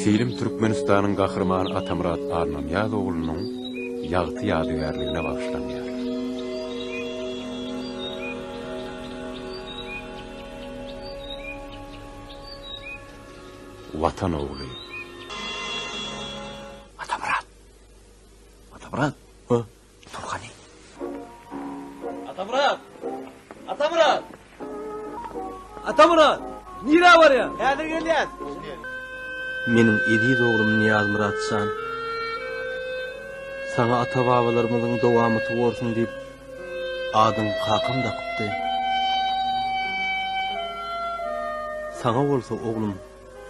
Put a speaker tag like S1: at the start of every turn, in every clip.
S1: Film Türkmenistanyň Gahrymany Atamyrat Annanyýaz oglunyň ýagty ýadygärligine bagyşlanýar. Watan ogly.
S2: Atamyrat! Atamyrat! Ha? Tur hany.
S3: Atamyrat! Atamyrat! Atamyrat! Nirä barýaň?
S4: Häzir gelýän.
S5: Meniň eziz oglum Nyýazmyrat jan! Saňa ata-babalarymyzyň dowamaty bolsun diýip, adyňy kakam dakypdy. Saňa bolsa, oglum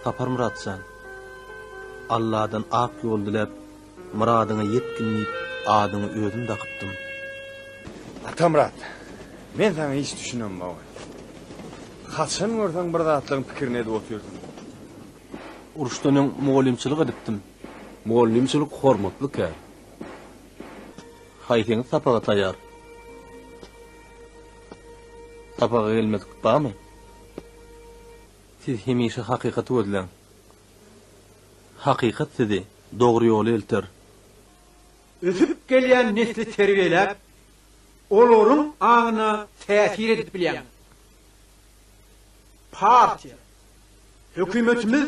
S5: Saparmyrat jan, Alladan ak ýol diläp, Myradyňa ýetgin diýip, adyňy özüm dakypdym.
S4: Atamyrat, men saňa hiç düşünemok. Haçan görseň bir zatlaryň pikirini edip otyrsyň.
S5: Uruşdan öň mugallymçylyk edipdim.
S6: Mugallymçylyk hormatly kär.
S5: Haýsyňyz sapaga taýýar? Sapaga gelmedik barmy? Siz hemişe hakykaty gözläň. Hakykat sizi dogry ýola elter.
S7: Ösüp gelýän nesli terbiýeläp, olaryň aňyna täsir edip bilýäňiz. Partiýa, hökümetimiz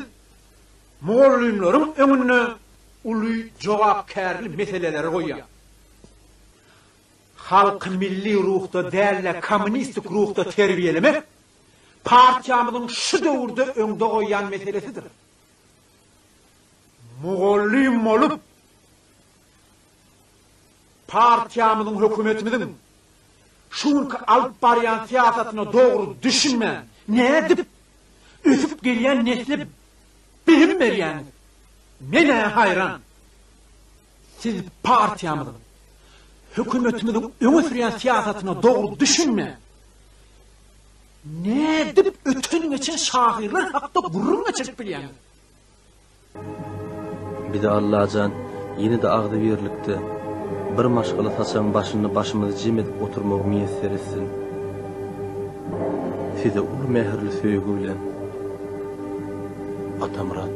S7: mugallymlaryň öňünde uly jogapkärli meseleleri goýýar. Halky milli ruhda däl-de kommunistik ruhda terbiýelemek partiýamyzyň şu döwürde öňde goýýan meselesidir. Mugallym bolup, partiýamyzyň, hökümetimiziň şu günki alyp barýan syýasatyna dogry düşünmän, nädip ösüp gelýän nesle bilim berýäňiz? Men-ä haýran. Siz partiýamyzyň, hökümetimiziň öňe sürýän syýasatyna dogry düşünmän, nädip öten-geçen şahyrlar hakda gürrüň geçirip bilýäňiz?
S5: Bizi Allajan ýene-de agzybirlikde, bir maşgala saçagyň başynda başymyzy jem edip oturmagy miýesser etsin. Size uly mähirli söýgi bilen, Atamyrat.